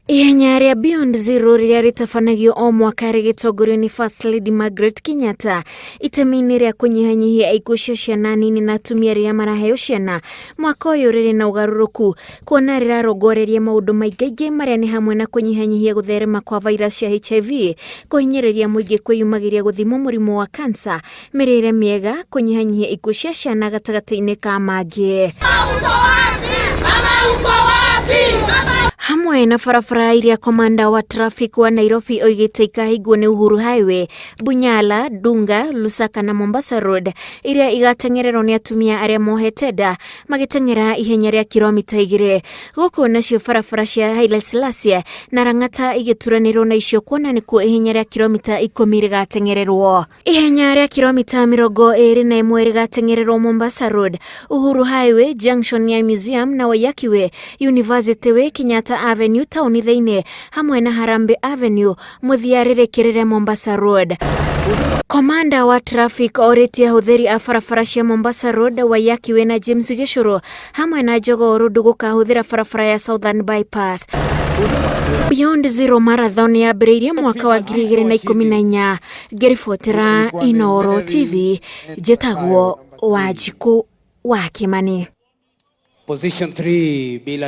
Ihenya rĩa Beyond Zero rĩrĩa rĩtabanagio o mwaka rĩgĩtongorio nĩ First Lady Margaret Kenyatta itemi-inĩ rĩa kũnyihanyihia ikuũ cia ciana nini na atumia rĩrĩa maraheo ciana, mwaka ũyũ rĩrĩ na ũgarũrũku kuona rĩrarongoreria maũndũ maingaingĩ marĩa nĩ hamwe na kũnyihanyihia gũtherema kwa virus cia HIV, kũhinyĩrĩria mũingĩ kwĩyumagĩria gũthimwo mũrimũ wa kansa, mĩrĩre mĩega, kũnyihanyihia ikuũ cia ciana gatagatĩ-inĩ ka mangĩ. Hamwe na barabara iria komanda wa traffic wa Nairobi oigĩte ikahingwo nĩ Uhuru Highway, Bunyala, Dunga, Lusaka na Mombasa Road iria igateng'ererwo nĩ atumia arĩa mohete nda magĩteng'era ihenya rĩa kilomita 2. Gũkũ nacio barabara cia Haile Selassie na Lang'ata igĩturanĩrwo na icio kuona nĩkuo ihenya rĩa kilomita 10 rĩgateng'ererwo. Ihenya rĩa kilomita 21 rĩgateng'ererwo Mombasa Road, Uhuru Highway, Junction ya Museum na Waiyaki Way, University Way, Kenyatta Avenue taũni thĩinĩ hamwe na Harambee Avenue mũthia rĩrĩkĩrĩre Mombasa Road. Komanda wa traffic orĩtie ahũthĩri a barabara cia Mombasa Road, Waiyaki Way na James Gĩcũrũ hamwe na Jogoo Road gũkahũthĩra barabara ya Southern Bypass. Beyond Zero Marathon yambĩrĩirie mwaka wa 2014. Ngĩribotera Inooro TV, njĩtagwo Wanjikũ wa Kĩmani. Position 3 bila.